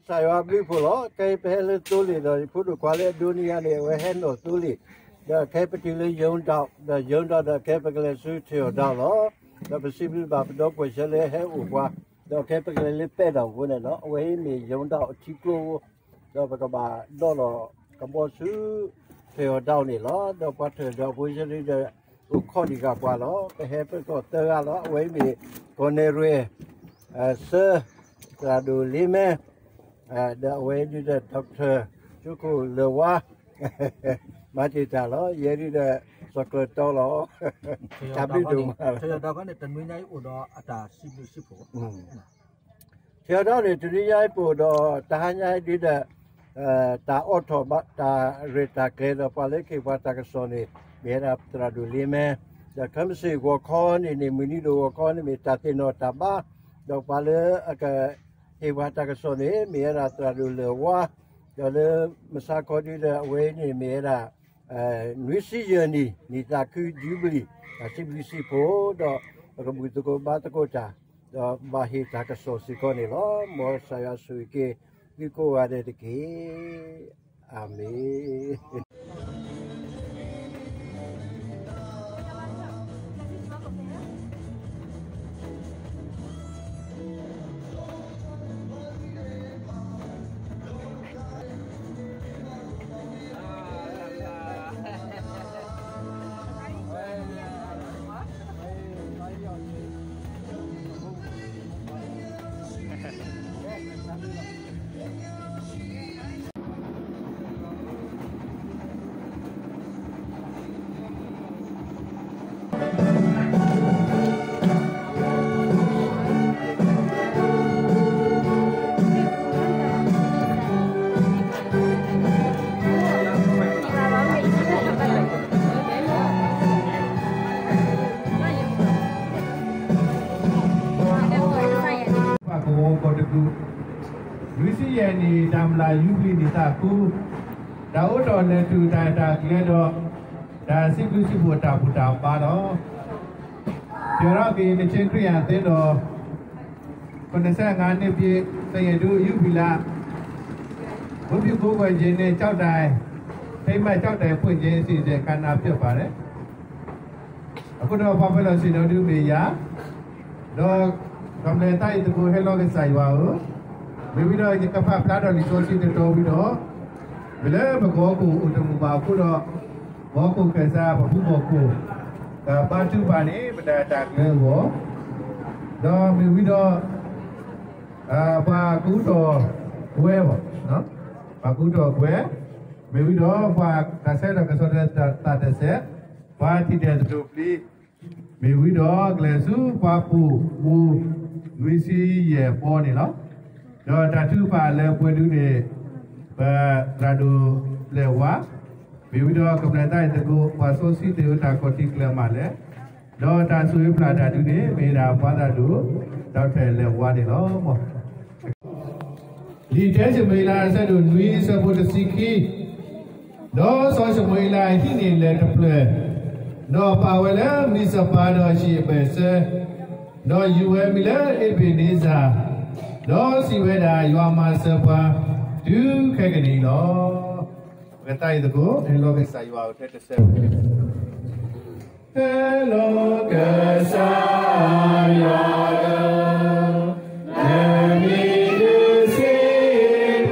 ကစၢ်ယွၤအဘျုးအဖှိၣ်လီၤ. ခဲအံၤပဟဲလၢသိလ့ၣ်ဒီး ယဖိဒိၣ်ခွါလၢအဒိနံယါန့ၣ် အဝဲဟဲနီၣ်သိလ့ၣ်, ဒီးခဲအံၤပတုၤလၢယိၤဒီး, ဒီးယိၤဒီးဒီးခဲအံၤပကလဲၤဆူထၢၣ်အီၣ်ဒီးလီၤ. ဒီးပစံးဘျုးဘၣ်ပဒီပုၢ်ဝဲၢ်လၢဟဲအိၣ်ပှၤ, ဒီးခဲအံၤပကလဲၤလၢပဲၣ်ဒီးအဃိန့ၣ်လီၤ. အဝဲအံၤမ့ၢ်ယိၤဒီးအထံကျိ, ဒီးပကဘၣ်ဒီးလီၤကဘီဆူ ထၢၣ်အီၣ်ဒီးန့ၣ်လီၤ. ဒီးပှၤထၢၣ်ဒီးဖိဆၢဒုဒီး အိၣ်ခိးဒံးဃာ်ပှၤလီၤ. ပဟဲပသီၣ်သၢဂၤလီၤ. အဝဲအံၤမ့ၢ် ကီၢ်နဲၣ်ရွဲၣ်, စၢ, သရၣ်ဒိၣ်လ့မဲ, ဒီးအဝဲဒုဒီး doctor ကၠိခိၣ်လၢၢ်ဝါ မၤတ့ၢ်တၢ်လီၤ. ယဲဒုဒီး စီၤကျၢၤတီလီၤ. တၢ်ဘျုးဒိၣ်မးလီၤ. ထၢၣ်အီၣ်ဒီးန့ၣ် တနွံညါအံၤအိၣ်ဒီးအတၢ်စံးဘျုးစံးဖှိၣ် ထၢၣ်အီၣ်ဒီးန့ၣ် တနွံညါအံၤပအိၣ်ဒီးတဟါညါအံၤဒုဒီး တၢ်အိးထီၣ်ဘၣ် တၢ်ရဲၣ်တၢ်ကျဲၤဒီး ပှၤလၢကဟ့ၣ်ပှၤတၢ်ကစီၣ်န့ၣ် မ့ၢ်ဝဲဒၣ်သရၣ်ဒိၣ်လ့မဲ, ဒီးခဲမုၢ်ဆ့ၣ်ဂီၤခီန့ၣ်န့ၣ် မုၢ်နံၤဒိၣ်ဂီၤခီန့ၣ်မ့ၢ်တၢ်သ့ၣ်နီၣ်တၢ်ဘါ, ဒီးပှၤလၢအကဟ့ၣ်ပှၤတၢ်ကစီၣ်န့ၣ် မ့ၢ်ဝဲဒၣ်သရၣ်ဒိၣ်လၢၢ်ဝါ, ဒီးလၢမုၢ်ဆါခီဒုဒီးအဝဲန့ၣ်မ့ၢ်ဝဲဒၣ် နွံဆံယဲၢ်နံၣ် နံၣ်သးခု Jubilee တၢ်စံးဘျုးစံးဖှိၣ်, ဒီးပကဘူၣ်သကိးဘါသကိးတၢ်, ဒီးဘၣ်ဟ့ၣ်တၢ်ကစီၣ်စ့ၢ်ကီးန့ၣ်လီၤ. မ်ကစၢ်ယွၤဆိၣ်ဂ့ၤက့ၤသုကိးဂၤဒဲးတက့ၢ်. အၤမ့ၣ်. ပကဝီၤကီၢ်တကူၣ် နွံဆံယဲၢ်နံၣ် တၢ်မျၢ်ယူဘလံၤနံၣ်သးခု, တၢ်အိးထီၣ်လဲၤတုၤတၢ်အဲၣ်တၢ်ကျဲဒီး တၢ်စံးဘျုးစံးဖှိၣ်တၢ်ဘူၣ်တၢ်ဘါလီၤ. ပၢၤထီၣ်က့ၤ ကချ့ၣ်ခရံာ်ဖိအသင်းတော် ခုနစ်ဆယ့်ငါးနှစ်ပြည့် စိန်ရတု အယူဘလီလါ ဝတ်ပြုကိုးကွယ်ခြင်းနှင့် ကျောက်တိုင် ထိမ်းမှတ်ကျောက်တိုင်ဖွင့်ခြင်းအစီအစဉ် အခမ်းအနားဖြစ်ပါတယ်. အဃိဒီးပှၤပၢၤလီၢ်ဆ့ၣ်နီၤဒုးမ့ၢ်ယၤ, ဒီးကမျၢၢ်သးအံၤသကိးဟဲလီၤကစၢ်ယွၤဧၢ, မ့ၢ်ဝံၤဒီးယကဖးဖျါထီၣ်လံာ်စီဆှံတတီၤဝံၤဒီး, မ့ၢ်လၢပကီၢ်ခိၣ်အိၣ်တမုာ်ဘၣ်အဃိဒီး, ပကီၢ်ခိၣ်ကစၢ်ပဖူကီၢ်ခိၣ် ကဘါထုကဖၣ်န့ၣ် ပတၢ်တၢ်ကျဲၤအဂီၢ်, ဒီးမ့ၢ်ဝံၤဒီး ပှၤကူထီၣ်ကွဲ, ပှၤကူထီၣ်ကွဲ, မ့ၢ်ဝံၤဒီးပှၤတၢ်ဆၢကတီၢ်ကစီၣ်ဒီးသးတစဲး, ပှၤထံၣ်တဲာ်သတူၢ်ဖျံ, မ့ၢ်ဝံၤဒီးကလဲၤဆူပှၤပိာ်မုၣ် နွံဆံယဲၢ်ပီန့ၣ်လီၤ. ဒီးတၢ်ထုကဖၣ်လၢပှဲၤဒုန့ၣ် ပသရၣ်ဒိၣ်လၢၢ်ဝါ, မ့ၢ်ဝံၤဒီးကမျၢၢ်သးအံၤသကိး ပှၤစီဆှံသ့ၣ်ဧၢ တၢ်ခီၣ်ထံးကျၢၤမးလဲၣ်, ဒီးတၢ်ဆိၣ်ဂ့ၤဖျါတၢ်ဒုန့ၣ် မ့ၢ်ဒၣ်ပှၤသရၣ်ဒိၣ် ဒီးထဲလၢၢ်ဝါန့ၣ်လီၤ. လံာ်တၢၡမူၤအ့လး အဆၢဒိၣ်နွံ အဆၢဖိတဆံခံ, ဒီးစီၤၡမူၤအ့လးဟံးန့ၢ်လၢၢ်တဖျၢၣ်, ဒီးပာ်ဝဲလၢမံးစပၤဒီးဟံၣ်အဘၢၣ်စၢၤ, ဒီးယုၢ်ဝဲမံၤလၢအ့းဘ့းနံစၢ်, ဒီးစံးဝဲဒၣ် ယွၤမၤစၢၤပှၤတုၤခဲကနံၣ်အံၤလီၤ. ပကသးအံၤသကိး ဟဲလီၤကစၢ်ယွၤအအိၣ်ထဲတစဲးဖိ ဟဲလီၤကစၢ်ယွၤဧၢ, နမံၤဒုးစံးဘျုးစံးဖှိၣ်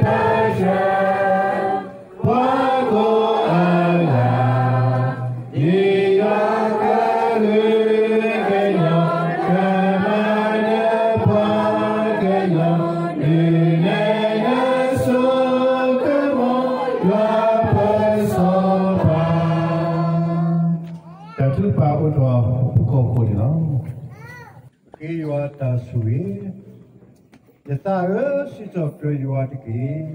ပှၤကိးဂၤ, ဒ်ယွၤကလုာ်ကညီ, ကမၤနၢၤပှၤကညီ, ဒုးနဲၣ်နၤစိကမီၤ ယွၤပၢၤစီပၤ. တၢ်ထုကဖၣ်အိၣ်ထီၣ်ပကီၢ်ခိၣ်န့ၣ်လီၤ. ပဃ့ယွၤတၢ်ဆိၣ်ဂ့ၤ, ယသးဧၢ, စံးထီၣ်ပတြၢၤယွၤတက့ၢ်.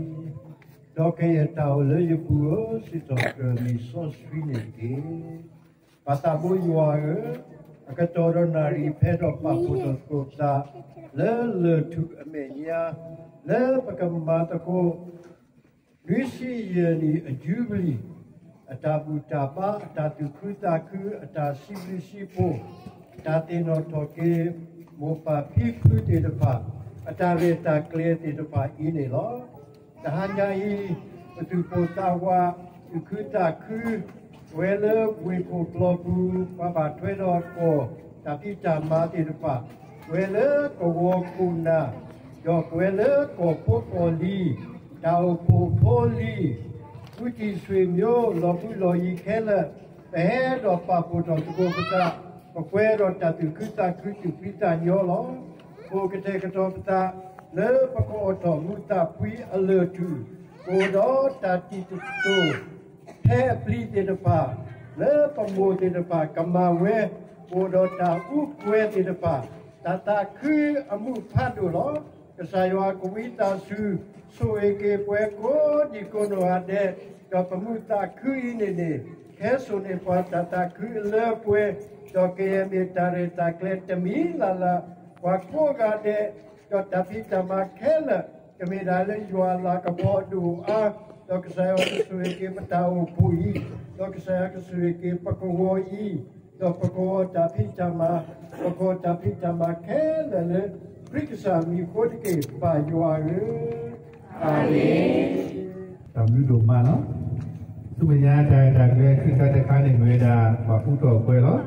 ဒီးကယဲၢ်တၢ်အိၣ်လၢယပူၤဧၢ, စံးထီၣ်ပတြၢၤလံာ်စီဆှံန့ၣ်တက့ၢ်. ပၢ်သးဘိယွၤဧၢ, အကတီၢ်ဒီးနၣ်ရံၣ်ဖဲထီၣ်ပာ်ဖှိၣ်ထီၣ်သကိးပသး လၢလၢၢ်ထူၣ်အမဲာ်ညါ, လၢပကမၤသကိး နွံဆံယဲၢ်နံၣ်အယူဘလံၤ အတၢ်ဘူၣ်တၢ်ဘါ, အတၢ်သူၣ်ခုသးခု, အတၢ်စံးဘျုးစံးဖှိၣ်, တၢ်သ့ၣ်နီၣ်ထီၣ်က့ၤ မိၢ်ပၢ်ဖံဖုသ့ၣ်တဖၣ်, အတၢ်ရဲၣ်တၢ်ကျဲၤသ့ၣ်တဖၣ်အံၤန့ၣ်လီၤ. တဟါညါအံၤ ပသူၣ်ပိၢ်သးဝး သူၣ်ခုသးခု ပဝဲလၢဝ့ၢ်ဖှိၣ်ပျီပူၤ ပှၤဘၣ်ထွဲဒီးကီၢ် တၢ်ဖံးတၢ်မၤသ့ၣ်တဖၣ်, ပဝဲလၢကဝီၤခိၣ်နၢ် ဒီးပဝဲလၢကီၢ်ဖိကီၢ်လံၤ, တၢ်အိၣ်ဖှိၣ်ဖိလံၤ, ဃုတံၢ်ဆွေမျိုး လီၤဘှံးလီၤယံၤခဲလၢာ်, ပဟဲဒီးပာ်ဖှိၣ်ထီၣ်သကိးပသး, ပကွဲဒီးတၢ်သူၣ်ခုသးခု သူၣ်ဖှံသးညီလီၤ. ပကတဲာ်ကတီၤပသး လၢပကအိးထီၣ်မူးသးဖှံအလၢၢ်ထူၣ်, ပအိၣ်ဒီးတၢ်တံၢ်တတိၢ် ဖဲအပျံၤသ့ၣ်တဖၣ်, လၢပမိၢ်သ့ၣ်တဖၣ် ကမၤဝဲ, ပအိၣ်ဒီးတၢ်အူကွဲၤသ့ၣ်တဖၣ်, တၢ်သးခုအမူးဖးဒိၣ်လီၤ. ကစၢ်ယွၤကဝံသးစူၤ ဆိၣ်ဂ့ၤက့ၤပှၤကိးဒံကိးနီၢ်ဂၤဒဲး, ဒီးပမူးသးခုအံၤန့ၣ်န့ၣ်, ဟဲစိာ်န့ၢ်ပှၤတၢ်သးခုအလၢပှဲၤ, ဒီးကယဲၢ်မ့ၢ်တၢ်ရဲၣ်တၢ်ကျဲၤတမံၤလၢ်လၢ်, ပှၤကိးဂၤဒဲး, ဒီးတၢ်ဖံးတၢ်မၤခဲလၢာ် ကမ့ၢ်ဒၣ်လၢယွၤအလၤကပီၤအဒိၣ်အါ, ဒီးကစၢ်ယွၤကဆိၣ်ဂ့ၤက့ၤပတၢ်အိၣ်ဖှိၣ်အံၤ, ဒီးကစၢ်ယွၤကဆိၣ်ဂ့ၤက့ၤပကဝီၤအံၤ, ဒီးပကဝီၤတၢ်ဖံးတၢ်မၤ, ပကဝီၤတၢ်ဖံးတၢ်မၤခဲလၢာ်လၢ ခရံာ်ကစၢ်မံၤအဃိတက့ၢ် ပၢ်ယွၤဧၢ, အၤမ့ၣ်. တၢ်ဘျုးဒိၣ်မးလီၤ. ဆူမဲာ်ညါတၢ်ရဲၣ်တၢ်ကျဲၤခံခါတခါန့ၣ် မ့ၢ်ဝဲဒၣ် ပှၤဃုထီၣ်ကွဲလီၤ.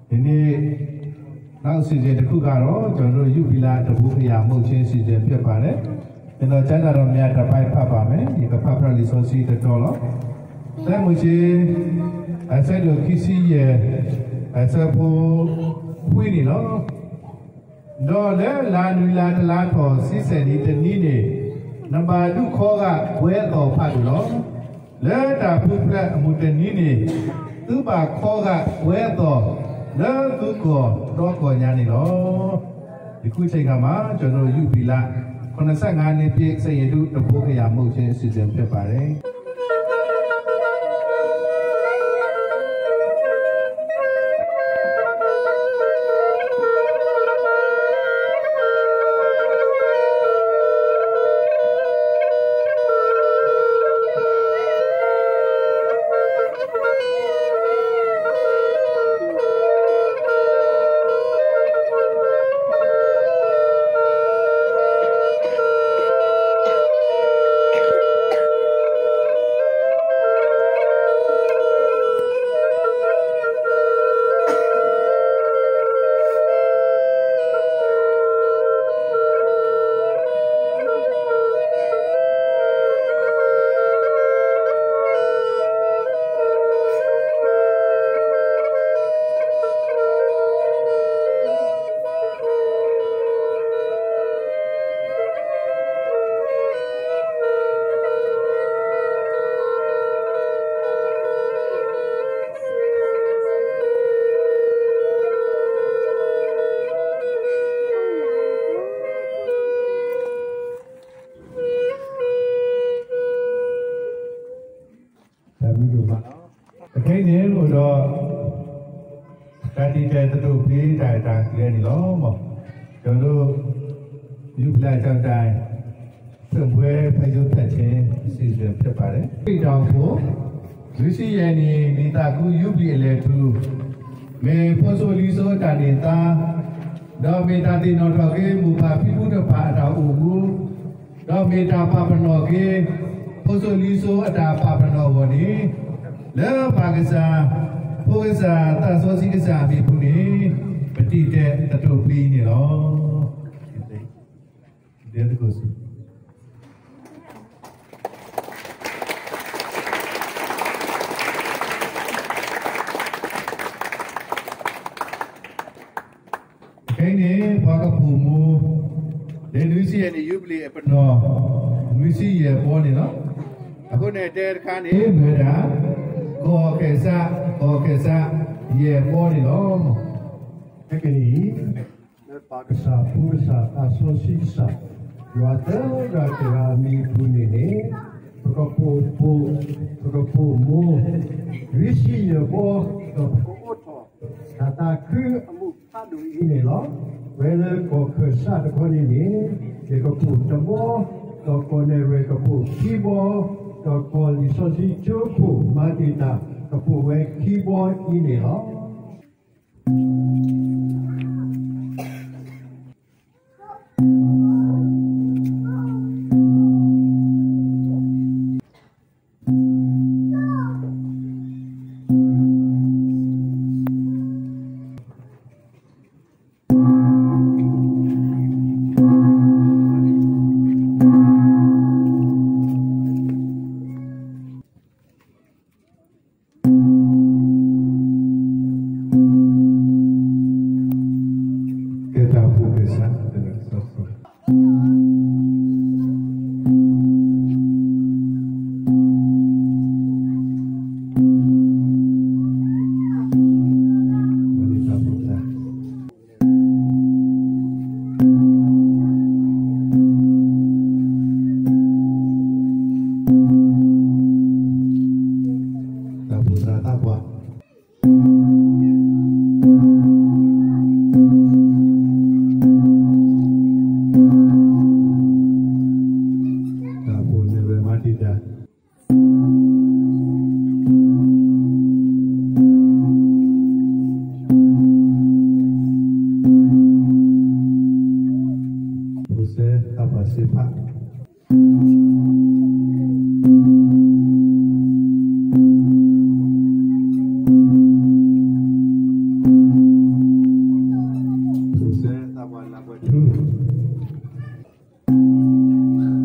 ဒီးန့ၣ် နောက်အစီအစဉ်တစ်ခုကတော့ ကျွန်တော်တို့ ယူဘီလ တစ်ဘိခရာ မုန့်ခြင်းအစီအစဉ်ဖြစ်ပါတယ်။ ကျွန်တော် ကျမ်းစာတော်များ တစ်ပိုဒ်ဖတ်ပါမယ်။ ယကဖတ်ဖျါလံာ်စီဆှံတတီၤလီၤ. သၢမိၤၡ့ အဆၢဒိၣ်ခံဆံယဲၢ် အဆၢဖိခွံန့ၣ်လီၤ. ဒီးလၢလါနွံလါတလါထီၣ်ဆံဆဲၣ်နံၤတနံၤန့ၣ်, နဘၣ်ဒုးခီဂာ်ဝဲအသိးဖးဒိၣ်လီၤ. လၢတၢ်ပူၤဖျဲးအမုၢ်တနံၤန့ၣ်, သုဘၣ်ခီဂာ်ဝဲအသိး လၢသုကီၢ်ဒီကီၢ်ညါန့ၣ်လီၤ. ယခုအချိန်အခါမှာ ကျွန်တော်တို့ ယူဘီလ ခုနစ်ဆယ့်ငါးနှစ်ပြည့် စိန်ရတု တဘိခရာ မုန့်ခြင်းအစီအစဉ်ဖြစ်ပါတယ်။ တၢ်ဘျုးဒိၣ်မးလီၤ. အခဲအံၤန့ၣ်အိၣ်ဒီး တၢ်တံာ်တာ်သတူၢ်ဖျ့တၢ်ရဲၣ်တၢ်ကျဲၤန့ၣ်လီၤ. ကျွန်တော်တို့ ယူဘီလ အကြောင်းတိုင် ဖွင့်ပွဲ ဖဲရုပ်ဖျက်ခြင်း အစီအစဉ်ဖြစ်ပါတယ်။ ခရံာ်တၢ်အိၣ်ဖှိၣ် နွံဆံယဲၢ်နံၣ် နံၣ်သးခု ယူဘီလ အလံာ်ထူၣ် မ့ၢ်ဖိစိၤလံၤစိၤအတၢ်န့ၢ်သါ, ဒီးမ့ၢ်တၢ်သ့ၣ်နီၣ်ထီၣ်က့ၤ မိၢ်ပၢ်ဖံဖုတဖၣ်အတၢ်အိၣ်မူ, ဒီးမ့ၢ်တၢ်ပာ်ပနီၣ်က့ၤ ဖိစိၤလံၤစိၤအတၢ်ပာ်ပနီၣ်အဂီၢ်န့ၣ်, လၢပၢ်ကစၢ်, ဖိကစၢ်, သးစီဆှံကစၢ်အမံၤအပူၤန့ၣ်, ပတံာ်တာ်သတူၢ်ဖျ့အံၤန့ၣ်လီၤ. ဒဲသကိးဆူ ခဲအံၤန့ၣ် ပှၤကပိာ်မူ လၢနွံဆံယဲၢ်နံၣ် ယူဘလံၣ်အပနီၣ် နွံဆံယဲၢ်ဘီန့ၣ်လီၤ. အဃိန့ၣ် တဲတခါန့ၣ် မ့ၢ်ဝဲဒၣ် ကီၢ်ကဲးစး, ကီၢ်ကဲးစး ယဲၢ်ဘီန့ၣ်လီၤ. ခဲကနံၣ်အံၤ လၢပၢ်ကစၢ်, ဖိကစၢ်, သးစီဆှံကစၢ်, ယွၤသၢဂၤတဂၤအမံၤအပူၤန့ၣ်န့ၣ်, ပကပိာ်, ပကပိာ်မူ နွံဆံယဲၢ်ဘီ, ဒီးပကအိးထီၣ် တၢ်သးခုအမူးဖးဒိၣ်အံၤန့ၣ်လီၤ. ပဝဲလၢကီၢ်ကဲးစးတခီန့ၣ်န့ၣ်, ယကပိာ်တဘီ, ဒီးကီၢ်နဲၣ်ရွဲၣ်ကပိာ်ခံဘီ, ဒီးကီၢ်လံာ်စီဆှံကၠိခိၣ် မၤတံာ်တာ် ကပိာ်ဝဲခံဘီအံၤန့ၣ်လီၤ. ဒ်တၢ် ဖိစဲသးပှၢ်စ့ဖး ဖိစဲသးပှၢ်လၢပှဲၤထူ သရၣ်မုၣ်ကစၢ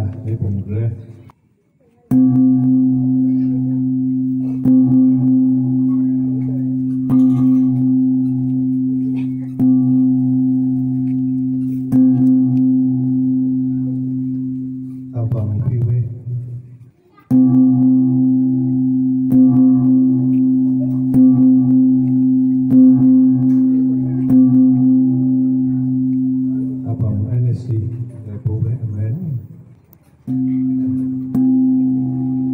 ် မ့ၢ်ပမုၢ်ကရၢ သးပှၢ်မုၣ်ဖံဝ့ သးပှၢ်မုၣ်အဲၣ်နၢၣ်စံ လဲၤပိာ်ဝဲ အမဲၣ် သးပှၢ်မုၣ်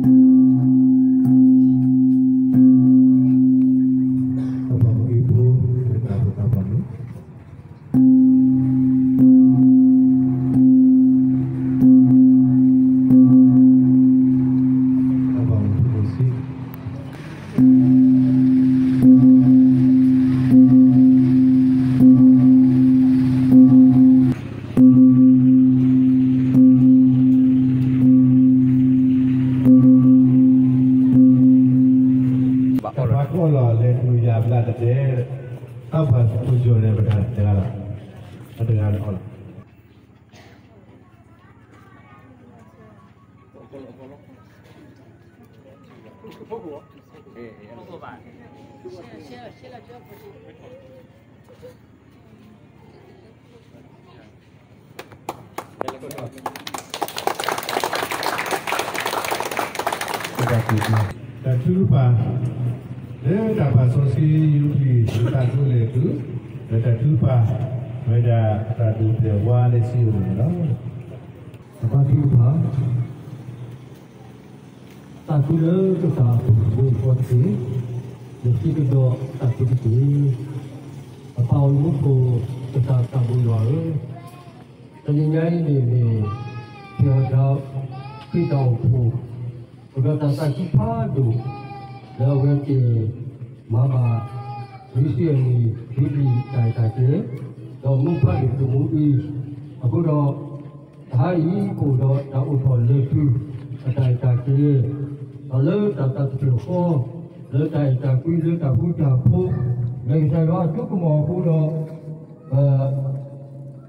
အံၤဖိ လဲၤတၢ်ဖိသးပှၢ်မုၣ် သးပှၢ်မုၣ်ဖိစံ တၢ်ပှၤကအိၣ်လီၤလဲၤတုၤယၤဘျးတတဲ, တၢ်ပှၤစူၢ်ကၠီၣ်န့ၣ် ပတၢ်တဂၤလီၤ, ပတဂၤန့ၣ်အီၤလီၤ. တၢ်ထုကဖၣ် လၢတၢ်ပာ်စီဆှံယူပလံၤ လၢတၢ်ဒိးလဲၤတုၤ လၢတၢ်ထုကဖၣ် ဝဲဒၣ်တၢ်ဒိးပျဲၢ်ဝါလၢစံယိၣ်န့ၣ်လီၤ. တၢ်ပာ်ထုကဖၣ် သးခုလၢကစၢ်အပူၤ မူတကီတက့ၢ်, ယစံးကဒီးသးခုတက့ၢ်. အပၢ်အိၣ်မူခိၣ် ကစၢ်သးဘိယွၤဧၢ, တနံၤညါအံၤန့ၣ်မ့ၢ် ဖဲအီၤဒၣ်ခရံာ်တၢ်အိၣ်ဖှိၣ် ပဒီးတၢ်သးခုဖးဒိၣ် လၢအဝဲသ့ၣ်မၤဘၣ် နွံဆံအနံၣ် ယူဘလံၤတၢ်အဲၣ်တၢ်ကျဲ ဒီးမူဖးဒိၣ်တမူအံၤ အဃိဒီး တဟါအံၤ ပအိၣ်ဒီးတၢ်အိၣ်ထီၣ်လဲၤထူ အတၢ်အဲၣ်တၢ်ကျဲ ဒီးလၢတၢ်သးတဖျၢၣ်ဃီ လၢတၢ်အဲၣ်တၢ်ကွံ လၢတၢ်ဃူတၢ်ဖိး လၢကစၢ်ယွၤအစိကမီၤအဃိဒီး ပ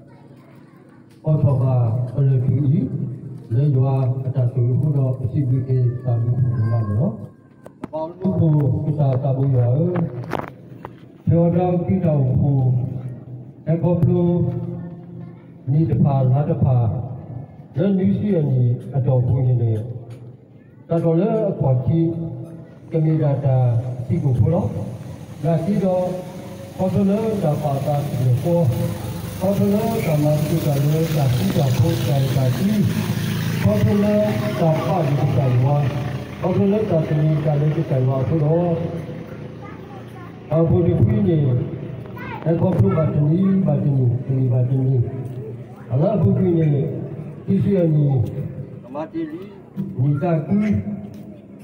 အိးထီၣ်ဘၣ်ပလဲၤထူအံၤ လၢယွၤအတၢ်ဆိၣ်ဂ့ၤအဃိဒီး ပစံးဘျုးက့ၤတၢ်ဘျုးဖှိၣ်ဒိၣ်မးန့ၣ်လီၤ. ပပၢ်အိၣ်မူခိၣ် ကစၢ်သးဘိယွၤဧၢ, ဖဲအီၤဒၣ်ခရံာ်တၢ်အိၣ်ဖှိၣ် ဟဲခီဖျိ နံၣ်တဖၣ်လါတဖၣ် လၢနွံဆံအနံၣ်အတီၢ်ပူၤန့ၣ်န့ၣ် တၢ်ထီၣ်လၢအခီၣ်ထံး ကမ့ၢ်ဒၣ်တၢ်စံးကိာ်ဖိလီၤ. နာ်က့ဒီး ခီဖျိလၢတၢ်ပာ်သးတဖျၢၣ်ဃီ, ခီဖျိလၢတၢ်မၤသကိးတၢ်လၢတၢ်ဃူတၢ်ဖိး တၢ်အဲၣ်တၢ်ကွံ, ခီဖျိလၢတၢ်ဘၣ်ဒိကစၢ်ယွၤ, ခီဖျိလၢတၢ်သန့ၤတၢ်လၢကစၢ်ယွၤအဃိဒီး တၢ်အိၣ်ဖှိၣ်တဖုအံၤန့ၣ် ဟဲခီဖျိဘၣ်တနံၤဘၣ်တနံၤ တနံၤဘၣ်တနံၤ, အလၢအပူၤကွံာ်န့ၣ် ခံဆံအနံၣ် ကမၤတ့ၢ်လံ နံၣ်သးခု နံၣ်အဆံ အိၣ်စ့ၢ်ကီးဒီး ယူဘ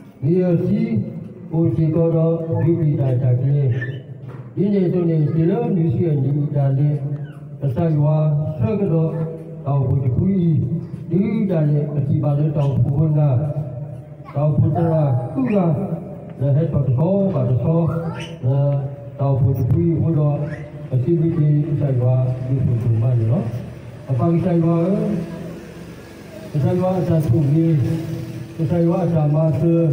လံၤတၢ်အဲၣ်တၢ်ကျဲ ဒ်န့ၣ်အသိးန့ၣ် တုၤလၢနွံဆံအနံၣ်အံၤဒၣ်လဲာ် ကစၢ်ယွၤဆှၢကဒီး တၢ်အိၣ်ဖှိၣ်တဖုအံၤ တုၤဒၣ်လဲာ် ပထံၣ်ဘၣ်လၢတၢ်အိၣ်ဖှိၣ်ဖိနၢ် တၢ်အိၣ်ဖှိၣ်သရၣ်ဃုဂၤ လၢဟဲထီၣ်တဆီဘၣ်တဆီ လၢတၢ်အိၣ်ဖှိၣ်တဖုအံၤအဃိဒီး ပစံးဘျုးက့ၤကစၢ်ယွၤဘျုးဖှိၣ်ဒိၣ်မးန့ၣ်လီၤ. ပပၢ်ကစၢ်ယွၤဧၢ, ကစၢ်ယွၤအတၢ်ဆိၣ်ဂ့ၤ, ကစၢ်ယွၤအတၢ်မၤစၢၤ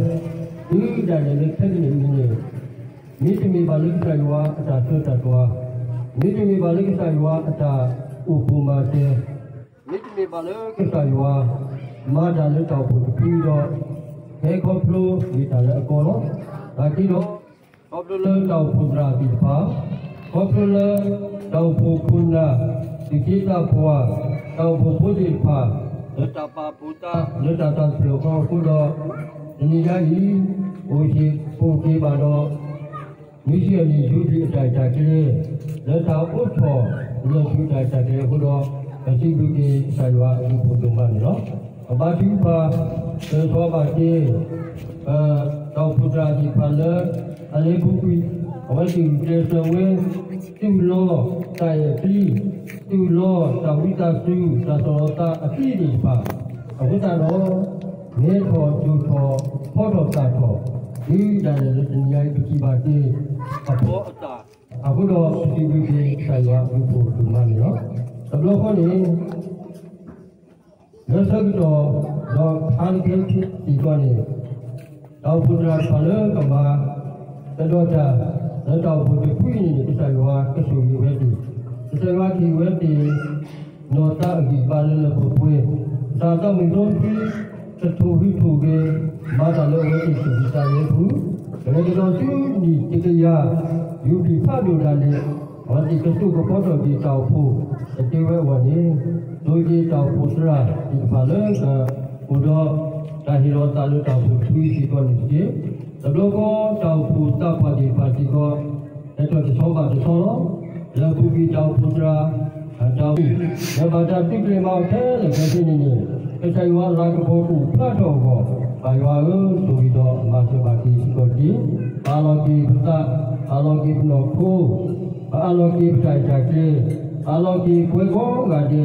တုၤဒၣ်လဲာ်လၢခဲကနံၣ်အံၤန့ၣ် မ့တမ့ၢ်ဘၣ်လၢကစၢ်ယွၤအတၢ်ဆၢတၢ်တွၤ, မ့တမ့ၢ်ဘၣ်လၢကစၢ်ယွၤအတၢ်အိၣ်ဖှိၣ်မၤစၢၤ, မ့တမ့ၢ်ဘၣ်လၢကစၢ်ယွၤ မၤတၢ်လၢတၢ်အိၣ်ဖှိၣ်တဖုအံၤဒီး ဟဲခီဖျိမ့ၢ်တၢ်လၢအကီလီၤ. နာ်က့ဒီး ခီဖျိလၢတၢ်အိၣ်ဖှိၣ်သရၣ်သ့ၣ်တဖၣ်, ခီဖျိလၢတၢ်အိၣ်ဖှိၣ်ခိၣ်နၢ် သူၣ်က့သးပှၢ်, တၢ်အိၣ်ဖှိၣ်ဖိသ့ၣ်တဖၣ် လၢတၢ်ပာ်ဖှိၣ်သး လၢတၢ်သးတဖျၢၣ်ဃီအဃိဒီး တနံၤညါအံၤ အိၣ်စ့ၢ်ကီးက့ၤဘၣ်ဒီး နွံဆံအနံၣ် ယူဘလံၤအတၢ်ရဲၣ်တၢ်ကျဲၤ လၢတၢ်အိးထီၣ်လၢၢ်ထူၣ်တၢ်ရဲၣ်တၢ်ကျဲၤအဃိဒီး ပစံးဘျုးက့ၤကစၢ်ယွၤအဘျုးအဖှိၣ်ဒိၣ်မးန့ၣ်လီၤ. ပဘါထုကဖၣ် ဆၢဂ့ၤဆၢဝါဘၣ်က့ၤ တၢ်အိၣ်ဖှိၣ်သရၣ်သ့ၣ်တဖၣ်လၢ အလဲၤပူၤကွံာ် အဝဲသ့ၣ်ဂုာ်ကျဲးစၢးဝဲ သုးလီၤတၢ်အဲၣ်အချံ သုးလီၤတၢ်ဝံသးစူၤ တၢ်ဆီၣ်လီၤသးအချံသ့ၣ်တဖၣ် အဃိသတးဒီး မဲထီၣ်ဒိၣ်ထီၣ် ဖီထီၣ်သၣ်ထီၣ် ဒုးဒၣ်လဲာ်လၢတနံၤအံၤ ပထံၣ်ဘၣ်က့ၤ အဖီအသၣ် အဃိဒီး ပစံးဘျုးက့ၤကစၢ်ယွၤအဘျုးအဖှိၣ်ဒိၣ်မးန့ၣ်လီၤ. တဘျီဃီန့ၣ် လၢဆၢကတီၢ် ဒီးခါလၢခဲစံးကီးန့ၣ် တၢ်အိၣ်ဖှိၣ်သရၣ်တဖၣ်လၢကမၤ ကဒီးတၢ် လၢတၢ်အိၣ်ဖှိၣ်တဖုအံၤန့ၣ် ကစၢ်ယွၤကဆိၣ်ဂ့ၤဝဲသ့ၣ်, ကစၢ်ယွၤကဟ့ၣ်ဝဲသ့ၣ် နီၢ်သးအဂံၢ်အဘါလၢလၢပှဲၤပှဲၤ, ကစၢ်သးမုၢ်စီဆှံ ကထိၣ်ဟူးထိၣ်ဂဲၤ မၤတၢ်လၢအဝဲသ့ၣ်သူၣ်ကံၢ်သးလဲပူၤ, ကလဲၤကဒီးဆူနံၣ်တကယၤ ယူဘလံၤဖးဒိၣ်ဒၣ်လဲာ် အဝဲသ့ၣ်ကစိာ်ကဖီထီၣ်က့ၤတၢ်အိၣ်ဖှိၣ် ကတဲဝဲအဂီၢ်န့ၣ် ဆိၣ်ဂ့ၤက့ၤတၢ်အိၣ်ဖှိၣ်သရၣ်သ့ၣ်တဖၣ်လၢကအိၣ်ဒီး တၢ်ဟ့ၣ်လီၤသးလၢတၢ်အိၣ်ဖှိၣ်တဖုစ့ၢ်ကီးန့ၣ်တက့ၢ်. တဘျီဃီတၢ်အိၣ်ဖှိၣ်သးပှၢ်သ့ၣ်တဖၣ်စ့ၢ်ကီး ဟဲထီၣ်တဆီဘၣ်တဆီလီၤ. လၢအပူၤကွံာ်တၢ်အိၣ်ဖှိၣ်သရၣ် တၢ်အိၣ်ဖှိၣ် လၢဘၣ်တၢ်သုးကျဲၤမၤအီၤခဲလၢာ်ခဲဆ့န့ၣ်န့ၣ် ကစၢ်ယွၤအလၤကပီၤကအိၣ်ဖျါထီၣ်အဂီၢ် ပၢ်ယွၤဧၢ ဆိၣ်ဂ့ၤဒီးမၤစၢၤဘၣ်က့ၤစ့ၢ်ကီးတက့ၢ်. ပအးလီၤက့ၤပသး, ပအးလီၤက့ၤပနီၢ်ခိ, ပအးလီၤက့ၤပတၢ်ရဲၣ်တၢ်ကျဲၤ, ပအးလီၤက့ၤပဝဲကိးဂၤဒဲး ဒ်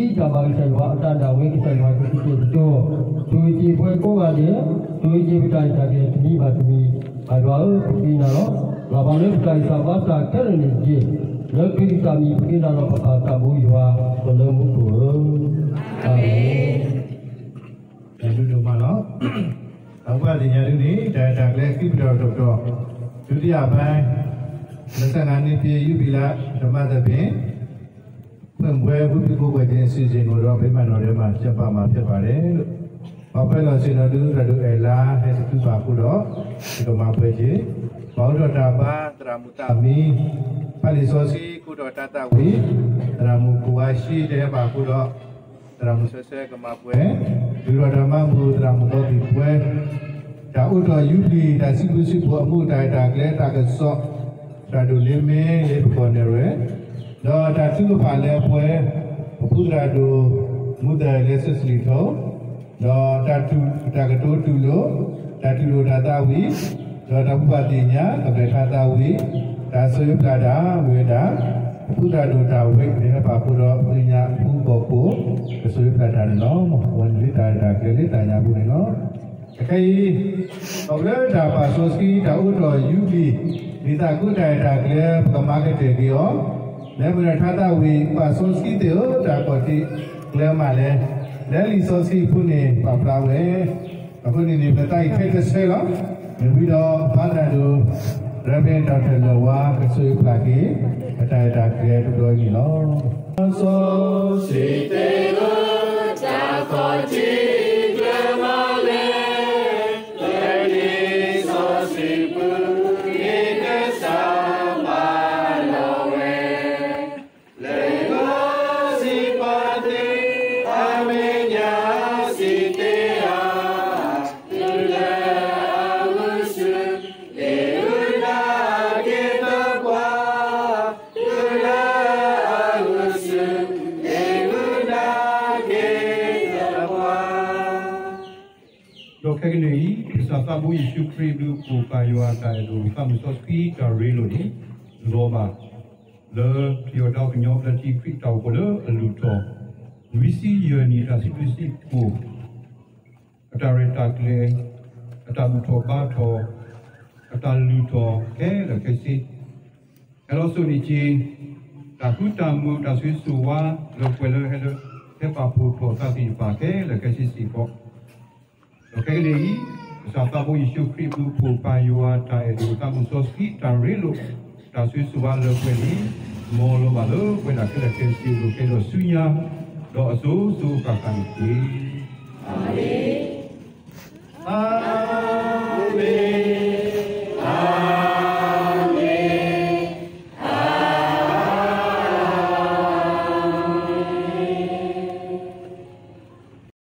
တၢ်ဘၣ်ကစၢ်ယွၤအသးဒၣ်ဝဲ ကစၢ်ယွၤကကတဲာ်ကတီၤ ဆိၣ်ဂ့ၤက့ၤပဝဲကိးဂၤဒဲး, ဆိၣ်ဂ့ၤက့ၤပတၢ်ရဲၣ်တၢ်ကျဲၤတမံၤဘၣ်တမံၤ, ပၢ်ယွၤဧၢ ပဃ့နၤလီၤ. လၢ်ဘၣ်လၢပတၢ်ဂံၢ်စၢ်ဘါစၢ်ခဲလၢာ်န့ၣ်တက့ၢ်. လၢခရံာ်ကစၢ်မံၤ ပဃ့နၤလီၤ ပပၢ်သးဘိယွၤ ပလၢမူခိၣ်ဧၢ, အၤမ့ၣ်. တၢ်ဘျုးဒိၣ်မးလီၤ. အဝဲသ့ၣ်ညါဒ်န့ၣ် တၢ်ရဲၣ်တၢ်ကျဲၤဃံပတီၢ်တပတီၢ် ဒုတိယပိုင်း နှစ်ဆယ့်ငါးနှစ်ပြည့် ယူဘလီလာ ဓမ္မသဘင် ဖွင့်ပွဲ ဝတ်ပြုကိုးကွယ်ခြင်း အစီအစဉ်ကိုတော့ ဗိမာန်တော်ထဲမှာ ကျင်းပမှာ ဖြစ်ပါတယ်လို့ ပှၤပၢၤလီၢ်ဆ့ၣ်နီၤဒု သရၣ်ဒိၣ်အဲၣ်လါ ဟဲသတူၢ်ဘၣ်အဃိဒီး ယကမၤပှဲၤက့ၤ ပှၤအိးထီၣ်တၢ်ဘါ သရၣ်မုၣ်သးမံ ဖးလံာ်စီဆှံ ကိးထီၣ်တၢ်သးဝံၣ် သရၣ်မုၣ်ကိးဝါရှ့ တဟဲဘၣ်အဃိဒီး သရၣ်မုၣ်ဆၢဆၢကမၤပှဲၤ ဒုးထီၣ်တၢ်မၤဘူၣ် သရၣ်မုၣ်သီသံၣ်ပှဲၤ တၢ်အိးထီၣ်ယူဘလံၤ တၢ်စံးဘျုးစံးဖှိၣ်အမူး တၢ်ရဲၣ်တၢ်ကျဲၤ တၢ်ကစီၣ် သရၣ်ဒိၣ်လ့မ့ၢ်လၢပကီၢ်နဲၣ်ရွဲၣ် ဒီးတၢ်ထုကဖၣ်လၢအပှဲၤ ပဖုသရၣ်ဒိၣ် မူသၢၣ်လၢ စံးစလံၣ်ထီၣ် ဒီးတၢ်ကတိၤတူၢ်လိာ် တၢ်တူၢ်လိာ်တၢ်သးဝံၣ် ဒီးတၢ်ဘူၣ်ဘၣ်သ့ၣ်ညါ ကဘျဲၣ်ထါသးဝံၣ် တၢ်ဆိၣ်ဂ့ၤပျၢ်တၢ်ဝဲဒၣ် ပဖုသရၣ်ဒိၣ်တၢ်ဝဲ ကဟဲပာ်ဖှိၣ်ဒီး ပသ့ၣ်ညါဖုဘီၣ်ခိၣ် ကဆိၣ်ဂ့ၤပျၢ်တၢ်န့ၣ်လီၤ. ဝဲန့ၣ်လၢတၢ်ရဲၣ်တၢ်ကျဲၤလၢတၢ်ညါပူၤန့ၣ်လီၤ. အခဲအံၤ ပဝဲဒၣ်ပာ်စီဆှံ တၢ်အိးထီၣ်ယူဘလံၤ လံာ်သးကိးတၢ်ရဲၣ်တၢ်ကျဲၤ ပကမၤကတၢၢ်က့ၤအီၤ လၢမုၢ်နံၤထါသးဝံၣ် ပာ်စီဆှံသ့ၣ်ဧၢ တၢ်ကီၢ်တ့ကျဲမးလဲၣ်. လၢလံာ်စီဆှံအဖုန့ၣ် ပာ်ဖျါဝဲ အဃိန့ၣ်န့ၣ် ပသးအံၤခဲကဆၢလီၤ. မ့ၢ်ဝံၤဒီး ဖါသရၣ်ဒိၣ် Reverend Doctor လၢၢ်ဝါ ကဆိၣ်ဂ့ၤပျၢ်က့ၤ ပတၢ်ရဲၣ်တၢ်ကျဲၤတဘျီအံၤန့ၣ်လီၤ. စီဆှံသ့ၣ်ဧၢ တၢ်ကီၢ်တ့ကျဲမးလဲၣ်, လၢလံာ်စီဆှံပူၤ ယကစၢ်မၤလီၤဝဲ လၢယဂီၢ်စံးပာ်သု အမဲာ်ညါစံးတ့ၢ်ဧါ, တုၤလၢအဂုာ်ဆူ လံာ်အုၣ်နၤက့ၤသပှၢ်, တုၤလၢအဂုာ်ဆူ လံာ်အုၣ်နၤက့ၤသပှၢ်. ဒီးခဲကနံၣ်အံၤ ကစၢ်သးဘိယ့ၣ်ၡူးခရံာ်အဘျုးအဖှိၣ် ပၢ်ယွၤအတၢ်အဲၣ်ဒိၣ် သးမုၢ်စီဆှံတၢ်ရ့လိာ်န့ၣ် လီၤဘၣ် လၢပယီၤဒီကညီ လၢထံခရံာ်တၢ်အိၣ်ဖှိၣ်လၢအလုၢ်ထီၣ် နွံဆံယဲၢ်နံၣ် တၢ်စံးဘျုးစံးဖှိၣ် အတၢ်ရဲၣ်တၢ်ကျဲၤ အတၢ်ဘူၣ်ထီၣ်ဘါထီၣ် အတၢ်လုၢ်ထီၣ်ခဲလၢာ်ခဲဆ့ ဟဲလီၤစိာ်န့ၢ်က့ၤ တၢ်ဃူတၢ်မုာ် တၢ်ဆိၣ်ဂ့ၤဆိၣ်ဝါ လၢပှဲၤလၢဟဲလၢ ဟဲပာ်ဖှိၣ်ထီၣ်သးသ့ၣ်တဖၣ်ခဲလၢာ်ခဲဆ့စ့ၢ်ကီး ဒီးခဲကနံၣ်အံၤ ကစၢ်သးဘိယ့ၣ်ၡူးခရံာ်အဘျုးအဖှိၣ် ပၢ်ယွၤအတၢ်အဲၣ်ဒိၣ် သးမုၢ်စီဆှံတၢ်ရ့လိာ် တၢ်ဆိၣ်ဂ့ၤဆိၣ်ဝါလၢပှဲၤန့ၣ် မ်လီၤဘၣ်လၢပဝဲဒၣ်ခဲလၢာ်ခဲဆ့ လိာ်ခဲဒီးဆူညါ ဒီးအစိၤစိၤအဃၣ်ဃၣ်န့ၣ်တက့ၢ်. အၤမ့ၣ်.